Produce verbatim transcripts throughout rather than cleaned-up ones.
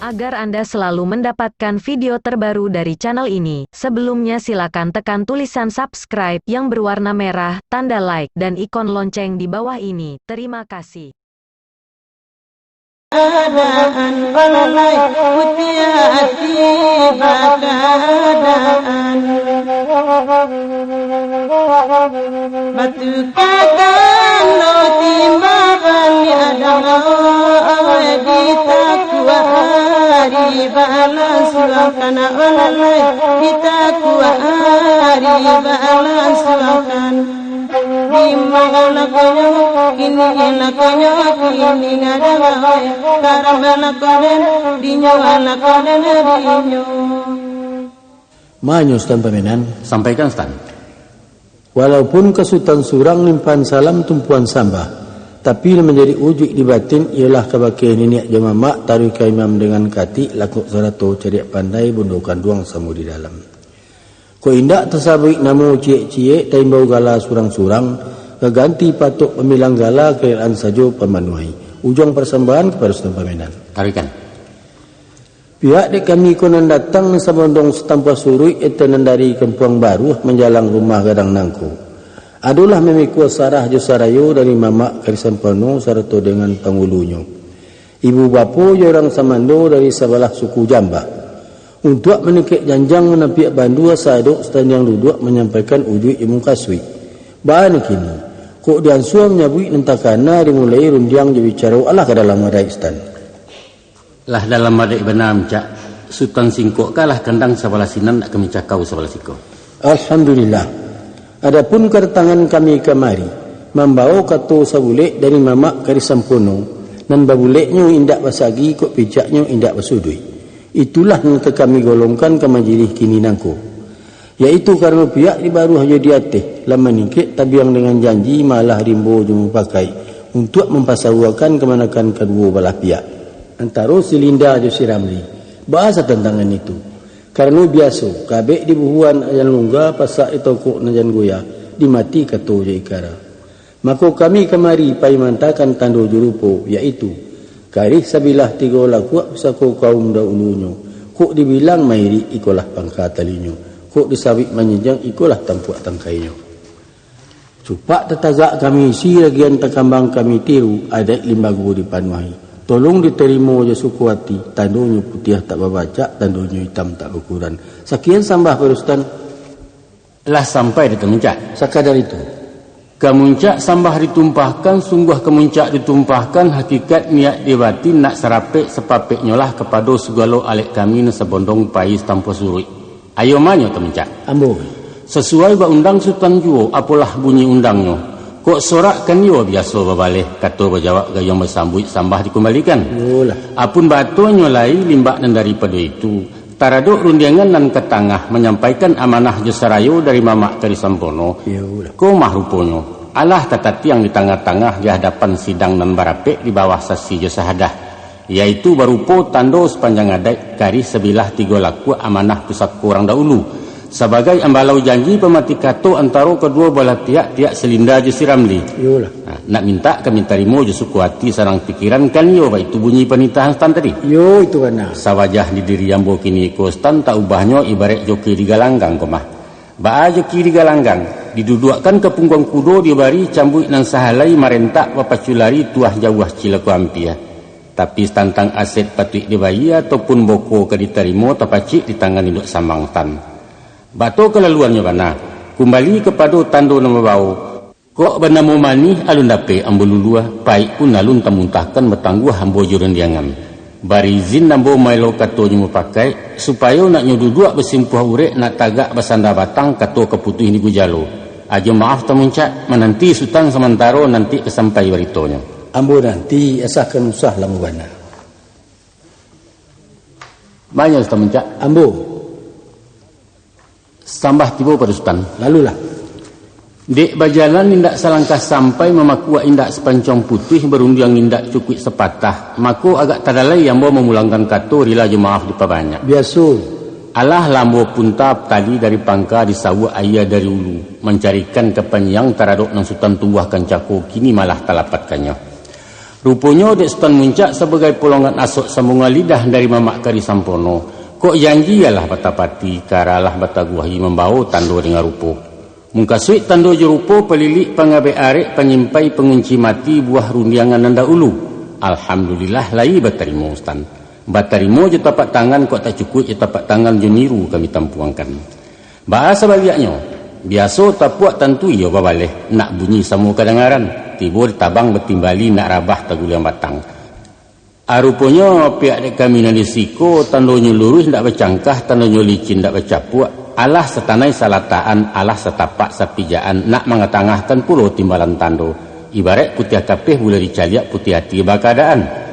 Agar Anda selalu mendapatkan video terbaru dari channel ini, sebelumnya silakan tekan tulisan subscribe yang berwarna merah, tanda like, dan ikon lonceng di bawah ini. Terima kasih. Keadaan balai putiah ati bakaadaan. Batu kakan lo timba baliak dangau, awai ditakuak ari balansuangkan, awai ditakuak ari balansuangkan. Di ma lakonyo, kini lakonyo, kini gadang awai, karamba lakonen, dinyo lakonen dinyo. Manyo Sutan Pamenan. Sampaikan, Sutan. Walaupun ka Sutan surang limpahan salam tumpuan sambah, tapi nan manjadi ujuik di batin iyolah kabake niniak jo mamak, taruih ka imam dengan katik, lakok sarato cadiak pandai, bundo kanduang samo di dalam. Kok indak tasabuik namo ciek-ciek, taimbau gala surang-surang, gaganti patok pamilang gala, karelaan sajo pamanuahi. Ujuang parsambahan kapado Sutan Pamenan. Taruihkan. Pihak dek kami ko nan datang nan sabondong satampuah suruik, eto nan dari Kampuang Baruah manjalang rumah gadang nangko. Adolah mamikua sarah jo sarayo dari mamak Kari Sampono sarato dengan pangulunyo. Ibu bapo jo urang samando dari sabalah suku Jambah. Untuak maningkek janjang manampiak bandua, saadok satandiang duduak manyampaikan ujuik jo mukasuik. Baa nan kini, kok diansua manyabuik nan takana dimulai rundiang jo bicaro, alah ka dalam adaik, Sutan. Lah dalam adaik bana, Muncak. Sutan singkok ka lah kandang sabalah sinan, nak kami cakau sabalah siko. Alhamdulillah. Adapun kadatangan kami kamari, mambawo kato sabulek dari mamak Kari Sampono, nan babuleknyo indak basagi, kok picaknyo indak basuduik. Itulah nan ka kami golongkan ka majilih kini nangko. Yaitu karano pihak di baruah jo di ateh lah maningkek tabiang dengan janji, malah rimbo jo mupakaik untuak mampasawuakan kamanakan kaduo balah pihak, antaro si Linda jo si Ramli. Baa satantangan itu? Karano biaso, kabek dibuhuan ajan lungga, pasak ditokok nan jan goyah, dimati kato jo ikara. Mako kami kamari pai maantakan tando jo rupo, yaitu, karih sabilah tigo lakuak pusako kaum dahulunyo, kok dibilang mairik ikolah pangka talinyo, kok disawik manjinjiang ikolah tampuak tangkainyo. Cupak tatagak kami isi ragian takambang kami tiru, adaik limbago dipanuahi. Tolong ditarimo jo suko ati, tandonyo putiah tak babacak, tandonyo itam tak bakuran. Sakian sambah, Pak Rustan. Lah sampai di Tamuncak. Sakadar itu. Ka muncak sambah ditumpahkan, sungguah ka muncak ditumpahkan, hakikat niat di batin nak sarapek sapapeknyolah kapado sagalo alek kami nan sabondong pai satampuah suruik. Ayo manyo Tamuncak. Ambo. Sasuai ba undang Sutan juo, apolah bunyi undangnyo. Kok sorak kan iyo biaso babaleh, kato bajawab gayuang basambuik, sambah dikumbalikan. Iyolah. Apun batonyo lai limbak nan daripado itu, taradok rundiangan nan ka tangah manyampaikan amanah jo sarayo dari Mamak Kari Sampono. Iyolah. Ko mah ruponyo, alah tatatiang di tangah-tangah di hadapan sidang nan barapek di bawah sasi jo sahadah, yaitu barupo tando sapanjang adaik, karih sabilah tigo lakuak amanah pusako urang dahulu, sabagai ambalau janji pamati kato antaro kaduo balah pihak, pihak si Linda jo si Ramli. Iyolah. Nah, nak mintak kami tarimo jo suko ati sarang pikiran, kan iyo baitu bunyi panitahan Sutan tadi? Iyo, itu bana. Sawajah di diri ambo kini ko, Sutan, tak ubahnyo ibaraik joki di galanggang ko mah. Baa joki di galanggang, diduduakkan ka pungguang kudo, dibari cambuik nan sahalai, marentak bapacu lari, tuah jauah cilako ampia. Tapi satantang aset patuik dibayia ataupun boko ka ditarimo, tapacik di tangan induak samang Sutan. Bato kalaluannyo bana, kumbali kapado tando nan babawo. Kok banamo manih alun dapek ambo luluah, paik pun alun tamuntahkan, batangguah ambo jo rundiangan. Bari izin ambo maelo katonyo mupakaik, supayo naknyo duduak basimpuah urek, nak tagak basanda batang, kato ka putuih di gujalo. Ajo maaf Tamuncak, mananti Sutan samantaro, nanti ka sampai baritonyo. Ambo nanti, asa kan usah lamo bana. Manyo Sutan Muncak? Ambo. Sambah tibo pado Sutan. Lalulah. Dek bajalan indak salangkah sampai, mamakuak indak sapancuang putuih, barundiang indak cukuik sapatah, mako agak tadalai ambo mamulangkan kato, rila jo maaf dipabanyak. Biaso. Alah lah ambo punta tali dari pangka, disawuak aia dari ulu, mancarikan kapanyiang taradok nan Sutan tumbuahkan cako, kini malah talapatkannyo. Ruponyo dek Sutan Muncak sabagai polongan asok sambungan lidah dari Mamak Kari Sampono, kok janji alah batapati, kara alah bataguahi, mambawo tando dengan rupo. Mukasuik tando jo rupo, palilik, pangabek arek, panyimpai, pangunci mati, buah rundiangan nan dahulu. Alhamdulillah, lai batarimo, Sutan. Batarimo jo tapak tangan, kok tak cukuik jo tapak tangan jo niru kami tampuangkan. Baa sabaliaknyo, biaso tapuak tantu iyo babaleh, nak bunyi samo kadangaran, tibo di tabang batimbali, nak rabah taguliang batang. A, ruponyo pihak dek kami nan di siko, tandonyo luruih ndak bacangkah, tandonyo licin ndak bacapuak, alah satanai salatakan, alah satapak sapijakan, nak mangatangahkan pulo timbalan tando, ibaraik putiah kapeh buliah dicaliak, putiah ati bakaadaan.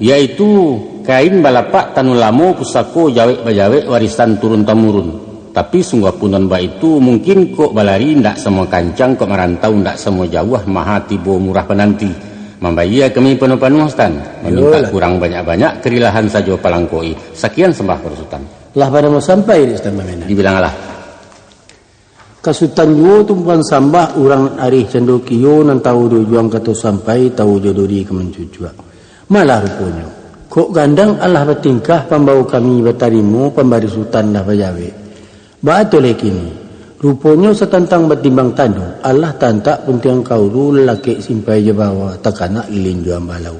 Yaitu, kain balapak tanun lamo, pusako jawek bajawek, warisan turun tamurun. Tapi sungguah pun nan baitu, mungkin kok balari ndak samo kancang, kok marantau ndak samo jauah, maha tibo murah pananti. Mambayia kami panuah-panuah, Sutan. Mamintak Iyolah. kurang banyak-banyak, karilahan sajo palangkoi. Sakian sambah pado Sutan. Lah pado mau sampai di Sutan Bamenan. Dibilanglah. Ka Sutan juo tumpuan sambah, urang nan arih cando kio, nan tahu di ujuang kato sampai, tahu jo duri ka mancucuak. Malah ruponyo, kok gandang alah batingkah, pambawo kami batarimo, pambari Sutan lah bajawek. Baa tu lai kini, ruponyo satantang batimbang tando, alah tantak puntiang kaulu, lalakek simpai jo bawa, takanak lilin jo ambalau.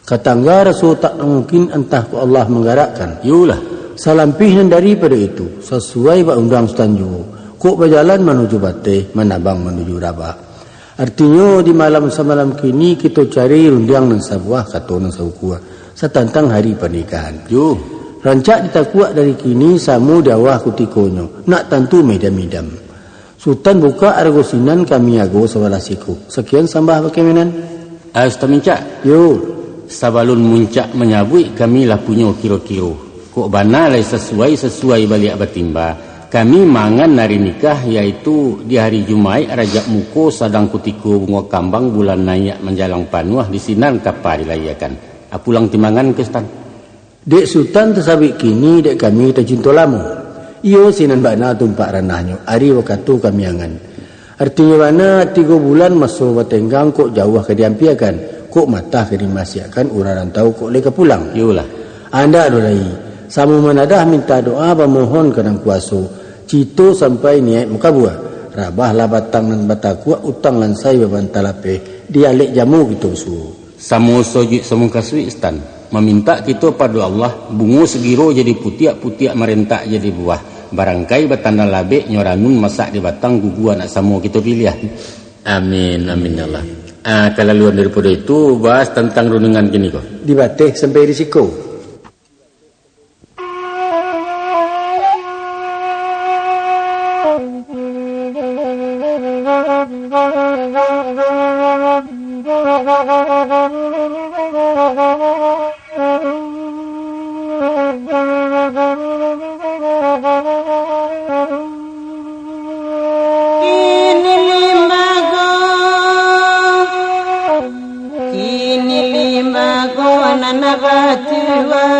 Katangga raso tak mungkin, antah kok Allah manggarakkan. Iyolah. Salampih nan daripado itu, sasuai bak undang Sutan juo, kok bajalan manuju bateh, manabang manuju rabah. Artinyo, di malam samalam kini, kito cari rundiang nan sabuah, kato nan saukua, satantang hari panikahan. Yo. Rancak ditakuak dari kini, samo di awah kutikonyo, nak tantu midam-midam. Sutan bukak arago sinan, kami ago sabalah siko. Sakian sambah bakeh Menan. Ah, Sutan Muncak. Yo. Sabalun Muncak manyabuik, kami lah punyo kiro-kiro. Kok bana lai sasuai-sasuai baliak batimba, kami mangan ari nikah, yaitu di hari Jumaik Rajab muko, sadang kutiko bungo kambang, bulan naiak manjalang panuah, di sinan kapa dilayiakan. Ah, pulang timbangan ka Sutan. Dek Sutan tasabuik kini, dek kami tacinto lamo. Iyo sinan bana tumpak ranahnyo, ari wakatu kami angan. Artinyo bana, tigo bulan maso batenggang, kok jauah ka diampiakan, kok matah ka dimasiakkan, urang rantau kok lai ka pulang. Iyolah. Andak doh lai, samo manadah minta doa, bamohon ka Nan Kuaso, cito sampai niaik makabua. Rabahlah batang nan batakuak, utang lansai babanta lapeh, di alek jamu kito suo. Samo sojuik samo kasuik, Sutan. Mamintak kito pado Allah, bungo sagiro jadi putiak, putiak marentak jadi buah. Barangkai batanda labek, nyo ranun masak di batang, gugua nak samo kito piliah. Amin, amin ya Allah. Ah, kalaluan daripado itu, bahas tantang rundiangan kini ko. Di bateh sampai di siko. Kini limbago, kini limbago nan batuang,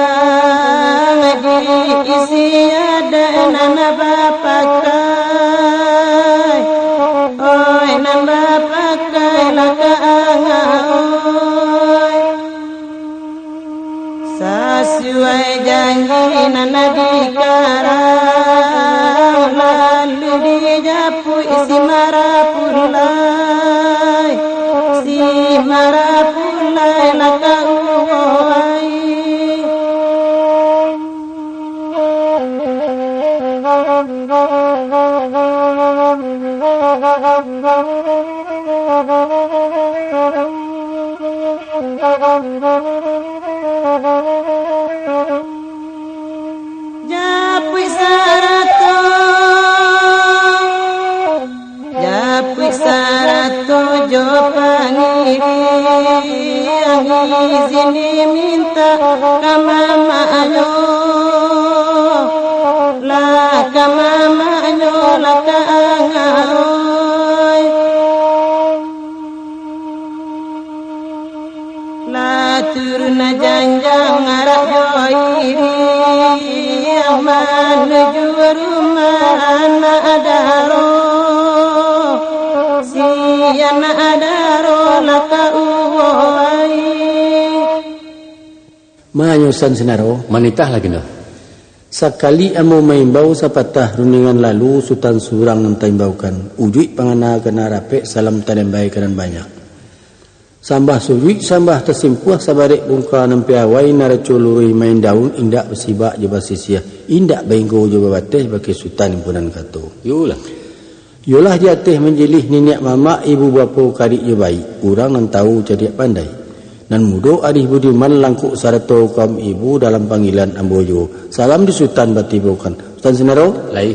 diisi adat nan bapakai, oi, nan bapakai lah ka angah, oi. Sasuai janji nan dikarang, lalu dijapuik si marapulai, si marapulai lah ka uwai. Japuik sarato, japuik sarato jo pangiriang, izin diminta ka mamaknyo, lah ka mamaknyo, lah ka angah, oi. Lah turun janjang arak jo iriang, manuju rumah anak daro. Si anak daro lah ka uwai. Manyo Sutan Sinaro. Manitahlah, Bagindo. Sakali ambo maimbau sapatah rundingan lalu, Sutan surang nan taimbaukan. Ujuik pangana ka nan rapek, salam talembai ka nan banyak. Sambah sujuik, sambah tasimpuah, sabarek bungka nan piawai, naraco luruih main daun, indak basibak jo basisiah, indak bainggo jo babateh, bakeh Sutan himpunan kato. Iyolah. Iyolah di ateh manjilih niniak mamak, ibu bapo karik jo baik, urang nan tahu cadiak pandai. Nan mudo arih budiman, langkok sarato kaum ibu, dalam panggilan ambo juo. Salam di Sutan batibokan. Sutan Sinaro? Lai.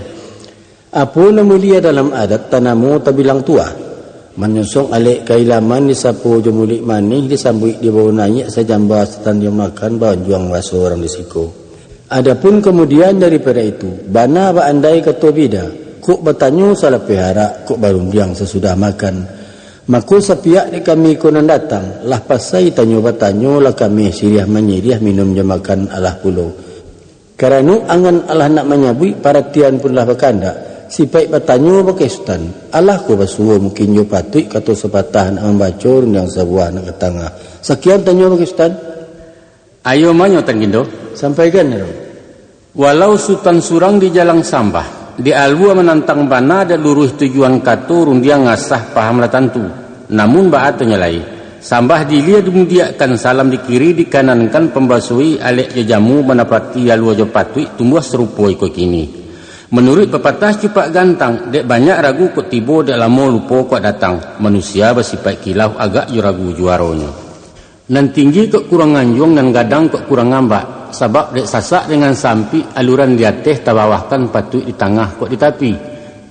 Apo nan mulia dalam adat, tanamo tabilang tuah. Manyosong alek kailaman, disapo jo muluik manih, disambuik dibawo naiak, sajamba satandiang makan, baanjuang baso urang di siko. Adapun kamudian daripado itu, bana baandai kato bida, kok batanyo salapeh arak, kok barundiang sasudah makan. Mako sapiak dek kami ko nan datang, lah pasai tanyo batanyo, lah kameh siriah manyiriah, minum jo makan alah pulo. Karano angan alah nak manyabuik, paratian pun lah bakandak, sipaik batanyo bakeh Sutan, alah ko basuo mungkin jo patuik, kato sapatah nak mambaco, rundiang sabuah nak ka tangah. Sakian tanyo bakeh Sutan. Ayo manyo Tan Gindo. Sampaikan, Rong. Walau Sutan surang di jalang sambah, di alua manantang bana, dek luruih tujuan kato, rundiang ngasah paham lah tantu. Namun baa tu nyo lai, sambah di ilia dimudiakkan, salam di kiri dikanankan, pambasoi alek jo jamu, manapati alua jo patuik, tumbuah sarupo iko kini. Manuruik papatah cupak gantang, dek banyak ragu kok tibo, dek lamo lupo kok datang, manusia basipaik kilau, agak jo ragu juaronyo. Nan tinggi kok kurang anjuang, nan gadang kok kurang ambak, sabab dek sasak dengan sampik, aluran di ateh tabawahkan, patuik di tangah kok di tapi.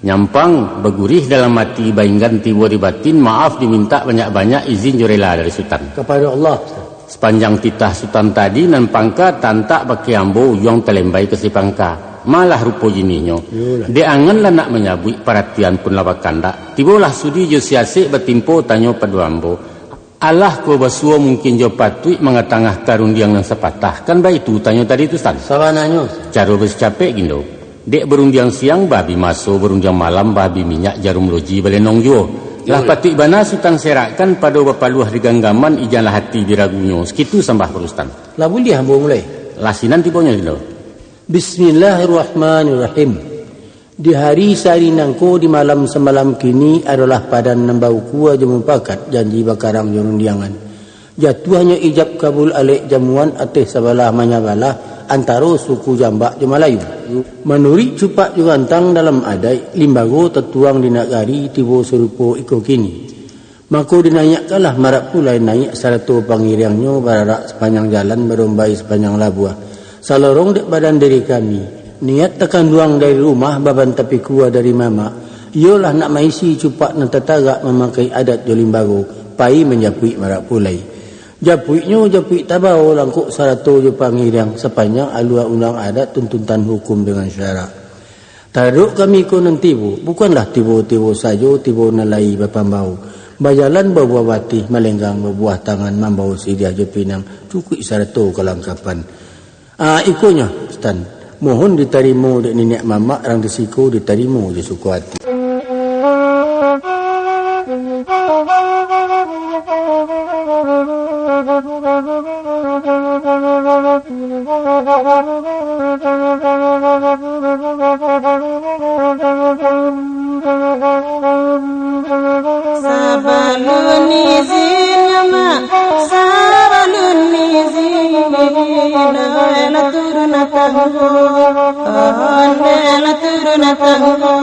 Nyampang, bagurih dalam ati, bainggan tibo di batin, maaf dimintak banyak-banyak, izin jo rela dari Sutan. Kapado Allah, Sutan. Sapanjang titah Sutan tadi, nan pangka tantak bakeh ambo, ujuang talembai ka si pangka. Malah rupo jinihnyo. Iyolah. Dek angan lah nak manyabuik, paratian pun lah bakandak. Tibolah sudi jo si asek, batimpo tanyo pado ambo. Alah ko basuo mungkin jo patuik, mangatangahkan rundiang nan sapatah. Kan baitu tanyo tadi tu, Sutan? Sabananyo, Sutan. Caro basicapek, Gindo. Dek barundiang siang babi maso, barundiang malam babi minyak, jarum loji balenong juo. Lah Betul. patuik bana Sutan serakkan, pado bapaluah di ganggaman, ijanlah ati di ragunyo. Sakitu sambah pado Sutan. Lah buliah ambo mulai? Lah sinan tibonyo, Gindo. Bismillahirrahmanirrahim. Di hari sahari nangko, di malam samalam kini, adolah padan nan baukua jo mupakat, janji bakarang jo rundiangan. Jatuahnyo ijab kabul alek jamuan, ateh sabalah manyabalah, antaro suku Jambak jo Malayu. Manuruik cupak jo gantang dalam adaik, limbago tatuang di nagari, tibo sarupo iko kini. Mako dinaiakkanlah marak pulai, naiak sarato pangiriangnyo, bararak sapanjang jalan, barombai sapanjang labuah. Salorong dek badan diri kami, niat takanduang dari rumah, baban tapikua dari mamak, iyolah nak maisi cupak nan tatagak, mamakai adat jo limbago, pai manjapuik marak pulai. Japuiknyo japuik tabao, langkok sarato jo pangiriang, sapanjang alua undang adat, tuntutan hukum dengan syarak. Taradok kami ko nan tibo, bukanlah tibo-tibo sajo, tibo nan lai bapambao. Bajalan babuah batih, malenggang babuah tangan, mambao siriah jo pinang, cukuik sarato kalangkapan. Ah, ikonyo, Sutan. Mohon ditarimo dek niniak mamak, rang di siko ditarimo jo suko ati. Sabalun izin, Mak, sabalun izin, lah turun tanggo, lah turun tanggo.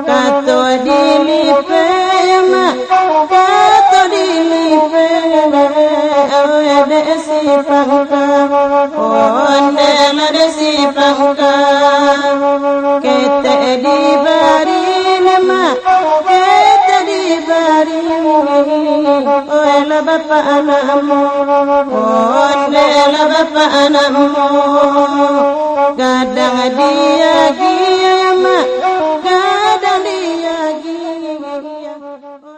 Kato dilipeh, Mak, kato dilipeh, dek si pangka, ondeh lah dek si pangka. Ketek dibari, Mak, ketek dibari, oilah bapak anakmu, ondeh lah bapak anakmu. Gadang diagiah, Mak, gadang diagiah.